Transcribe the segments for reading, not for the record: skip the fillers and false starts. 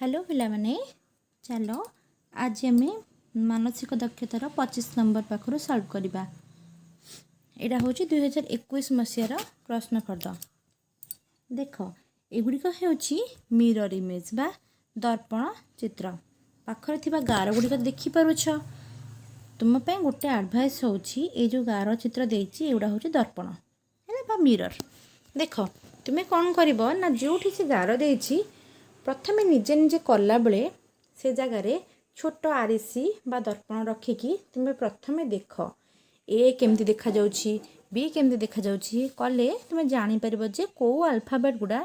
Hello ପିଲାମାନେ, ଚାଲ ଆଜି ଆମେ ମାନସିକ ଦକ୍ଷତାର 25 ନମ୍ବର ପାଖରୁ ସଲ୍ଭ କରିବା। ଏଇଟା ହେଉଛି 2021 ମସିହାର ପ୍ରଶ୍ନଫର୍ଦ୍ଦ। ଦେଖ, ଏଗୁଡ଼ିକ ହେଉଛି ମିରର ଇମେଜ୍ ବା ଦର୍ପଣ ଚିତ୍ର। ପାଖରେ ଥିବା ଗାର ଗୁଡ଼ିକ ଦେଖିପାରୁଛ? ତୁମ ପାଇଁ ଗୋଟେ ଆଡ଼ଭାଇସ୍ ହେଉଛି, ଏଇ ଯେଉଁ ଗାର ଚିତ୍ର ଦେଇଛି, ଏଗୁଡ଼ା ହେଉଛି ଦର୍ପଣ ହେଲା ବା ମିରର। ଦେଖ, ତୁମେ କ'ଣ କରିବ ନା, ଯେଉଁଠି ସେ ଗାର ଦେଇଛି, ପ୍ରଥମେ ନିଜେ ନିଜେ କଲାବେଳେ ସେ ଜାଗାରେ ଛୋଟ ଆରିସି ବା ଦର୍ପଣ ରଖିକି ତୁମେ ପ୍ରଥମେ ଦେଖ, ଏ କେମିତି ଦେଖାଯାଉଛି, ବି କେମିତି ଦେଖାଯାଉଛି। କଲେ ତୁମେ ଜାଣିପାରିବ ଯେ କେଉଁ ଆଲଫାବେଟ୍ ଗୁଡ଼ା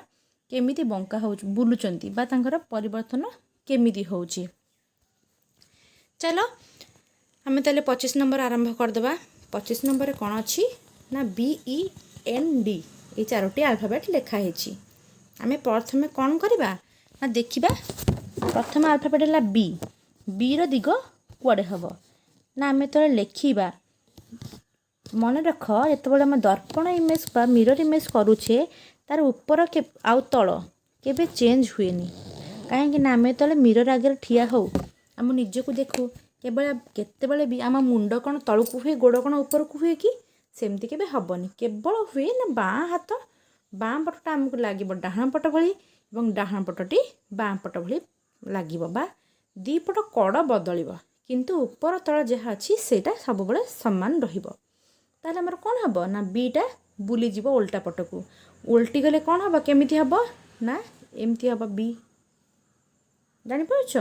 କେମିତି ବଙ୍କା ହେଉଛି, ବୁଲୁଛନ୍ତି ବା ତାଙ୍କର ପରିବର୍ତ୍ତନ କେମିତି ହେଉଛି। ଚାଲ, ଆମେ ତାହେଲେ 25 ନମ୍ବର ଆରମ୍ଭ କରିଦେବା। 25 ନମ୍ବରରେ କ'ଣ ଅଛି ନା, ବି, ଇ, ଏନ୍, ଡି, ଏଇ ଚାରୋଟି ଆଲଫାବେଟ୍ ଲେଖା ହେଇଛି। ଆମେ ପ୍ରଥମେ କ'ଣ କରିବା ନା, ଦେଖିବା, ପ୍ରଥମ ଆଲଫାବେଟ୍ ହେଲା ବି। ବିର ଦିଗ କୁଆଡ଼େ ହେବ ନା, ଆମେ ଯେତେବେଳେ ଲେଖିବା, ମନେ ରଖ, ଯେତେବେଳେ ଆମେ ଦର୍ପଣ ଇମେଜ୍ ବା ମିରର ଇମେଜ୍ କରୁଛେ, ତାର ଉପର ଆଉ ତଳ କେବେ ଚେଞ୍ଜ ହୁଏନି। କାହିଁକି ନା ଆମେ ଯେତେବେଳେ ମିରର ଆଗରେ ଠିଆ ହଉ, ଆମ ନିଜକୁ ଦେଖୁ, କେବଳ କେତେବେଳେ ବି ଆମ ମୁଣ୍ଡ କ'ଣ ତଳକୁ ହୁଏ, ଗୋଡ଼ କ'ଣ ଉପରକୁ ହୁଏ କି? ସେମିତି କେବେ ହେବନି। କେବଳ ହୁଏ ନା, ବାଁ ହାତ, ବାଁ ପଟଟା ଆମକୁ ଲାଗିବ ଡାହାଣ ପଟ ଭଳି ଏବଂ ଡାହାଣ ପଟଟି ବାଁ ପଟ ଭଳି ଲାଗିବ ବା ଦୁଇ ପଟ କଡ଼ ବଦଳିବ, କିନ୍ତୁ ଉପର ତଳ ଯାହା ଅଛି ସେଇଟା ସବୁବେଳେ ସମାନ ରହିବ। ତାହେଲେ ଆମର କ'ଣ ହେବ ନା, ବିଟା ବୁଲିଯିବ ଓଲଟା ପଟକୁ। ଓଲଟି ଗଲେ କ'ଣ ହେବ, କେମିତି ହେବ ନା, ଏମିତି ହେବ ବି। ଜାଣିପାରୁଛ?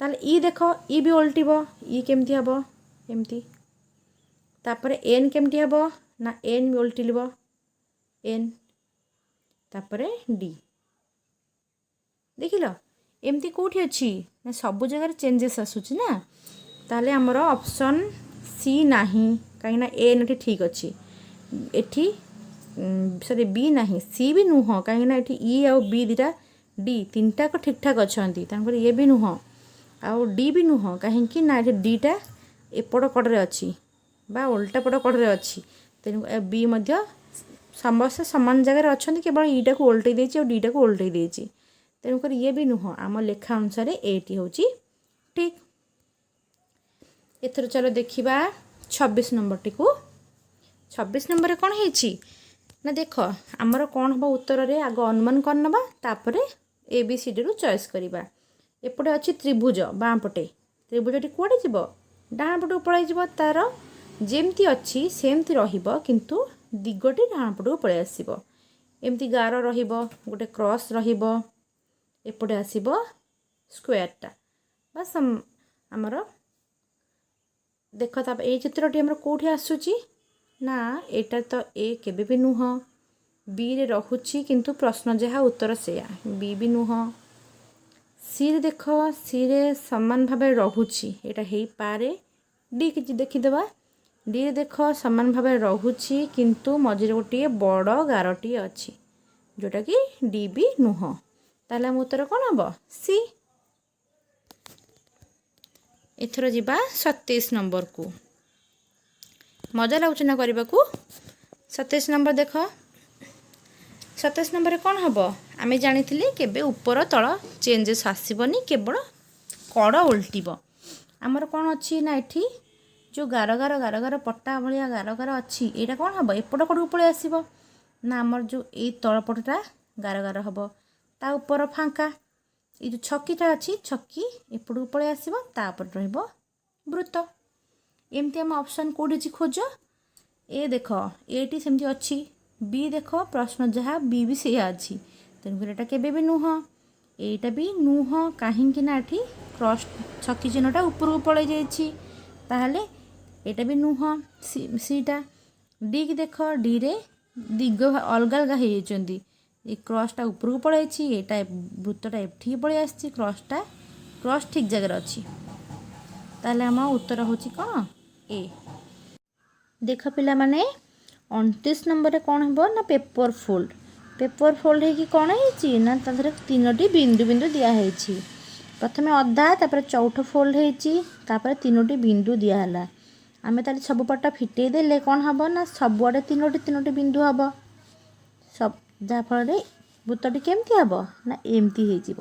ତାହେଲେ ଇ ଦେଖ, ଇ ବି ଓଲଟିବ। ଇ କେମିତି ହେବ? ଏମିତି। ତାପରେ ଏନ୍ କେମିତି ହେବ ନା, ଏନ୍ ବି ଓଲଟିଯିବ ଏନ୍। ତାପରେ ଡି ଦେଖିଲ, ଏମିତି କେଉଁଠି ଅଛି ନା, ସବୁ ଜାଗାରେ ଚେଞ୍ଜେସ୍ ଆସୁଛି ନା। ତାହେଲେ ଆମର ଅପସନ୍ ସି ନାହିଁ, କାହିଁକିନା ଏନ୍ ଏଠି ଠିକ୍ ଅଛି। ଏଠି ସରି, ବି ନାହିଁ, ସି ବି ନୁହଁ, କାହିଁକିନା ଏଠି ଇ ଆଉ ବି ଦୁଇଟା, ଡି ତିନିଟାକ ଠିକ୍ଠାକ୍ ଅଛନ୍ତି, ତେଣୁକରି ଇଏ ବି ନୁହଁ। ଆଉ ଡି ବି ନୁହଁ, କାହିଁକି ନା ଏଠି ଡିଟା ଏପଟ କଡ଼ରେ ଅଛି ବା ଓଲଟା ପଟ କଡ଼ରେ ଅଛି। ତେଣୁ ବି ମଧ୍ୟ ସମସ୍ତେ ସମାନ ଜାଗାରେ ଅଛନ୍ତି, କେବଳ ଇଟାକୁ ଓଲଟେଇ ଦେଇଛି ଆଉ ଡିଟାକୁ ଓଲଟେଇ ଦେଇଛି। ତେଣୁକରି ଇଏ ବି ନୁହଁ। ଆମ ଲେଖା ଅନୁସାରେ ଏଟି ହେଉଛି ଠିକ୍। ଏଥର ଚାଲ ଦେଖିବା 26 ନମ୍ବରଟିକୁ। 26 ନମ୍ବରରେ କ'ଣ ହେଇଛି ନା, ଦେଖ, ଆମର କ'ଣ ହେବ ଉତ୍ତରରେ ଆଗ ଅନୁମାନ କରିନେବା, ତାପରେ ଏ ବି ସି ଡିରୁ ଚଏସ୍ କରିବା। ଏପଟେ ଅଛି ତ୍ରିଭୁଜ ବାଁ ପଟେ। ତ୍ରିଭୁଜଟି କୁଆଡ଼େ ଯିବ? ଡାହାଣ ପଟକୁ ପଳାଇଯିବ। ତାର ଯେମିତି ଅଛି ସେମିତି ରହିବ, କିନ୍ତୁ ଦିଗଟି ଡାହାଣ ପଟକୁ ପଳାଇ ଆସିବ। ଏମିତି ଗାର ରହିବ, ଗୋଟେ କ୍ରସ୍ ରହିବ, ଏପଟେ ଆସିବ ସ୍କୋୟାରଟା ବା ଆମର। ଦେଖ, ତା ଏଇ ଚିତ୍ରଟି ଆମର କେଉଁଠି ଆସୁଛି ନା, ଏଇଟା ତ ଏ କେବେ ବି ନୁହଁ। ବିରେ ରହୁଛି, କିନ୍ତୁ ପ୍ରଶ୍ନ ଯାହା ଉତ୍ତର ସେୟା, ବି ବି ନୁହଁ। ସିରେ ଦେଖ, ସିରେ ସମାନ ଭାବରେ ରହୁଛି, ଏଇଟା ହେଇପାରେ। ଡି କିଛି ଦେଖିଦେବା। ଡିରେ ଦେଖ, ସମାନ ଭାବରେ ରହୁଛି, କିନ୍ତୁ ମଝିରେ ଗୋଟିଏ ବଡ଼ ଗାରଟିଏ ଅଛି, ଯେଉଁଟାକି ଡି ବି ନୁହଁ। ତାହେଲେ ଆମ ଉତ୍ତର କ'ଣ ହେବ? ସି। ଏଥର ଯିବା 27 ନମ୍ବରକୁ। ମଜା ଲାଗୁଛି ନା କରିବାକୁ? 27 ନମ୍ବର ଦେଖ। 27 ନମ୍ବରରେ କ'ଣ ହେବ? ଆମେ ଜାଣିଥିଲେ କେବେ ଉପର ତଳ ଚେଞ୍ଜେସ୍ ଆସିବନି, କେବଳ କଡ଼ ଓଲଟିବ। ଆମର କ'ଣ ଅଛି ନା, ଏଠି ଯେଉଁ ଗାର ଗାର ଗାର ଗାର ପଟା ଭଳିଆ ଗାର ଗାର ଅଛି, ଏଇଟା କ'ଣ ହେବ? ଏପଟ କଡ଼କୁ ପଳେଇ ଆସିବ ନା, ଆମର ଯେଉଁ ଏଇ ତଳ ପଟଟା ଗାର ଗାର ହେବ, ତା ଉପର ଫାଙ୍କା। ଏଇ ଯେଉଁ ଛକିଟା ଅଛି, ଛକି ଏପଟକୁ ପଳେଇ ଆସିବ, ତାପରେ ରହିବ ବୃତ୍ତ। ଏମିତି ଆମ ଅପସନ୍ କେଉଁଠି ଅଛି ଖୋଜ। ଏ ଦେଖ, ଏଟି ସେମିତି ଅଛି। ବି ଦେଖ, ପ୍ରଶ୍ନ ଯାହା ବି ବି ସେଇଆ ଅଛି, ତେଣୁକରି ଏଇଟା କେବେ ବି ନୁହଁ। ଏଇଟା ବି ନୁହଁ, କାହିଁକି ନା ଏଠି କ୍ରସ୍ ଛକି ଚିହ୍ନଟା ଉପରକୁ ପଳେଇ ଯାଇଛି। ତାହେଲେ ଏଇଟା ବି ନୁହଁ ସିଟା। ଡିକି ଦେଖ, ଡିରେ ଦିଗ ଅଲଗା ଅଲଗା ହେଇଯାଇଛନ୍ତି। ଏ କ୍ରସ୍ଟା ଉପରକୁ ପଳେଇଛି, ଏଇଟା ବୃତ୍ତଟା ଏଠିକି ପଳେଇ ଆସିଛି, କ୍ରସ୍ଟା କ୍ରସ୍ ଠିକ୍ ଜାଗାରେ ଅଛି। ତାହେଲେ ଆମ ଉତ୍ତର ହେଉଛି କ'ଣ? ଏ। ଦେଖ ପିଲାମାନେ, 29 ନମ୍ବରରେ କ'ଣ ହେବ ନା, ପେପର ଫୋଲ୍ଡ। ପେପର ଫୋଲ୍ଡ ହେଇକି କ'ଣ ହେଇଛି ନା, ତା ଦେହରେ ତିନୋଟି ବିନ୍ଦୁ ବିନ୍ଦୁ ଦିଆହେଇଛି। ପ୍ରଥମେ ଅଧା, ତାପରେ ଚଉଠ ଫୋଲ୍ଡ ହେଇଛି, ତାପରେ ତିନୋଟି ବିନ୍ଦୁ ଦିଆହେଲା। ଆମେ ତାହେଲେ ସବୁ ପଟ ଫିଟେଇ ଦେଲେ କ'ଣ ହେବ ନା, ସବୁଆଡ଼େ ତିନୋଟି ତିନୋଟି ବିନ୍ଦୁ ହେବ ସବ, ଯାହାଫଳରେ ବୃତ୍ତଟି କେମିତି ହେବ ନା, ଏମିତି ହେଇଯିବ।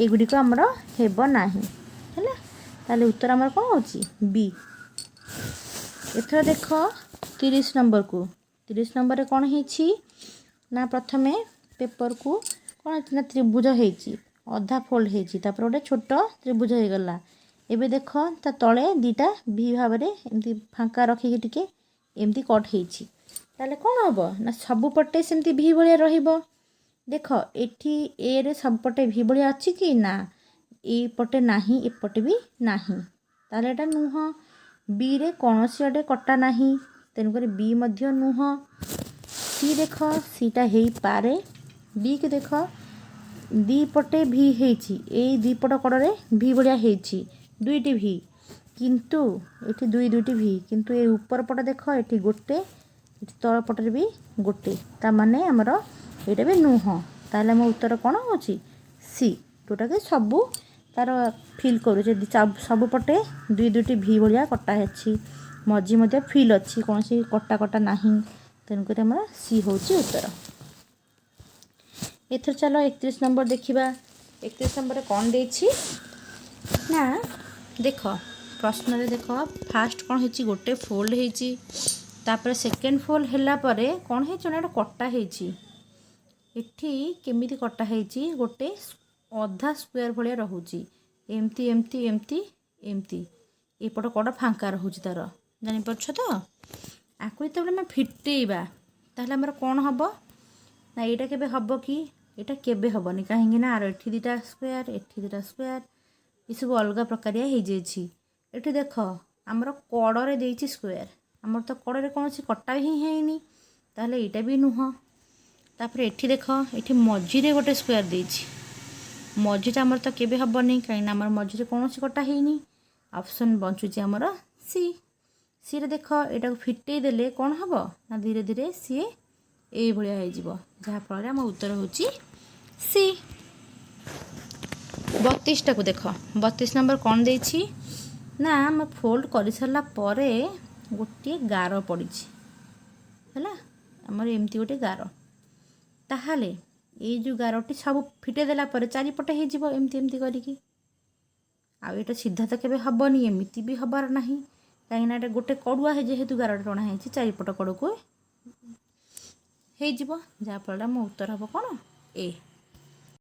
ଏଗୁଡ଼ିକ ଆମର ହେବ ନାହିଁ। ହେଲା, ତାହେଲେ ଉତ୍ତର ଆମର କ'ଣ ହେଉଛି? ବି। ଏଥର ଦେଖ 30 ନମ୍ବରକୁ। 30 ନମ୍ବରରେ କ'ଣ ହେଇଛି ନା, ପ୍ରଥମେ ପେପରକୁ କ'ଣ ହେଇଛି ନା ତ୍ରିଭୁଜ ହେଇଛି, ଅଧା ଫୋଲ୍ଡ ହେଇଛି, ତାପରେ ଗୋଟେ ଛୋଟ ତ୍ରିଭୁଜ ହେଇଗଲା। ଏବେ ଦେଖ, ତା ତଳେ ଦୁଇଟା ଭି ଭାବରେ ଏମିତି ଫାଙ୍କା ରଖିକି ଟିକେ ଏମିତି କଟ୍ ହେଇଛି। ତାହେଲେ କ'ଣ ହେବ ନା, ସବୁ ପଟେ ସେମିତି ଭି ଭଳିଆ ରହିବ। ଦେଖ, ଏଠି ଏରେ ସବୁପଟେ ଭି ଭଳିଆ ଅଛି କି? ନା, ଏଇପଟେ ନାହିଁ, ଏପଟେ ବି ନାହିଁ। ତାହେଲେ ଏଇଟା ନୁହଁ। ବିରେ କୌଣସି ଆଡ଼େ କଟା ନାହିଁ, ତେଣୁକରି ବି ମଧ୍ୟ ନୁହଁ। ସି ଦେଖ, ସିଟା ହେଇପାରେ। ଡିକି ଦେଖ, ଦୁଇ ପଟେ ଭି ହେଇଛି, ଏଇ ଦୁଇ ପଟ କଡ଼ରେ ଭି ଭଳିଆ ହେଇଛି, ଦୁଇଟି ଭି, କିନ୍ତୁ ଏଠି ଦୁଇ ଦୁଇଟି ଭି, କିନ୍ତୁ ଏ ଉପର ପଟ ଦେଖ, ଏଠି ଗୋଟେ, ଏଠି ତଳ ପଟରେ ବି ଗୋଟେ। ତାମାନେ ଆମର ଏଇଟା ବି ନୁହଁ। ତାହେଲେ ଆମ ଉତ୍ତର କ'ଣ ହେଉଛି? ସି, ଯେଉଁଟାକି ସବୁ ତାର ଫିଲ୍ କରୁଛି। ସବୁ ପଟେ ଦୁଇ ଦୁଇଟି ଭି ଭଳିଆ କଟା ଅଛି, ମଝି ମଧ୍ୟ ଫିଲ୍ ଅଛି, କୌଣସି କଟା କଟା ନାହିଁ। ତେଣୁକରି ଆମର ସି ହେଉଛି ଉତ୍ତର। ଏଥର ଚାଲ 31 ନମ୍ବର ଦେଖିବା। 31 ନମ୍ବରରେ କ'ଣ ଦେଇଛି ନା, ଦେଖ, ପ୍ରଶ୍ନରେ ଦେଖ, ଫାଷ୍ଟ କ'ଣ ହେଇଛି? ଗୋଟେ ଫୋଲ୍ଡ ହେଇଛି। ତାପରେ ସେକେଣ୍ଡ ଫୋଲ୍ଡ ହେଲା ପରେ କ'ଣ ହେଇଛି ନା, ଗୋଟେ କଟା ହେଇଛି। ଏଠି କେମିତି କଟା ହେଇଛି? ଗୋଟେ ଅଧା ସ୍କୋୟାର ଭଳିଆ ରହୁଛି, ଏମିତି ଏମିତି ଏମିତି ଏମିତି, ଏପଟ କଡ଼ ଫାଙ୍କା ରହୁଛି ତାର। ଜାଣିପାରୁଛ ତ? ଆକୁ ଯେତେବେଳେ ଆମେ ଫିଟେଇବା, ତାହେଲେ ଆମର କ'ଣ ହେବ ନା, ଏଇଟା କେବେ ହେବ କି? ଏଇଟା କେବେ ହେବନି। କାହିଁକି ନା ଆର ଏଠି ଦୁଇଟା ସ୍କୋୟାର, ଏଠି ଦୁଇଟା ସ୍କୋୟାର, ଏସବୁ ଅଲଗା ପ୍ରକାରିଆ ହେଇଯାଇଛି। ଏଠି ଦେଖ, ଆମର କଡ଼ରେ ଦେଇଛି ସ୍କୋୟାର, ଆମର ତ କଡ଼ରେ କୌଣସି କଟା ହିଁ ହେଇନି। ତାହେଲେ ଏଇଟା ବି ନୁହଁ। ତାପରେ ଏଠି ଦେଖ, ଏଠି ମଝିରେ ଗୋଟେ ସ୍କୋୟାର ଦେଇଛି। ମଝିଟା ଆମର ତ କେବେ ହେବନି, କାହିଁକିନା ଆମର ମଝିରେ କୌଣସି କଟା ହେଇନି। ଅପସନ୍ ବଞ୍ଚୁଛି ଆମର ସି। ସିରେ ଦେଖ, ଏଇଟାକୁ ଫିଟେଇ ଦେଲେ କ'ଣ ହେବ ନା, ଧୀରେ ଧୀରେ ସିଏ ଏଇଭଳିଆ ହେଇଯିବ, ଯାହାଫଳରେ ଆମ ଉତ୍ତର ହେଉଛି ସି। 32ଟାକୁ ଦେଖ। 32 ନମ୍ବର କ'ଣ ଦେଇଛି ନା, ଆମେ ଫୋଲ୍ଡ କରିସାରିଲା ପରେ ଗୋଟିଏ ଗାର ପଡ଼ିଛି। ହେଲା, ଆମର ଏମିତି ଗୋଟେ ଗାର। ତାହେଲେ ଏଇ ଯେଉଁ ଗାରଟି ସବୁ ଫିଟେଇ ଦେଲା ପରେ ଚାରିପଟେ ହେଇଯିବ ଏମିତି ଏମିତି କରିକି। ଆଉ ଏଇଟା ସିଧା ତ କେବେ ହେବନି, ଏମିତି ବି ହେବାର ନାହିଁ, କାହିଁକିନା ଏଇଟା ଗୋଟେ କଡ଼ୁଆ, ଯେହେତୁ ଗାରଟା ଟଣା ହେଇଛି, ଚାରିପଟ କଡ଼କୁ ହେଇଯିବ, ଯାହାଫଳରେ ଆମ ଉତ୍ତର ହେବ କ'ଣ? ଏ।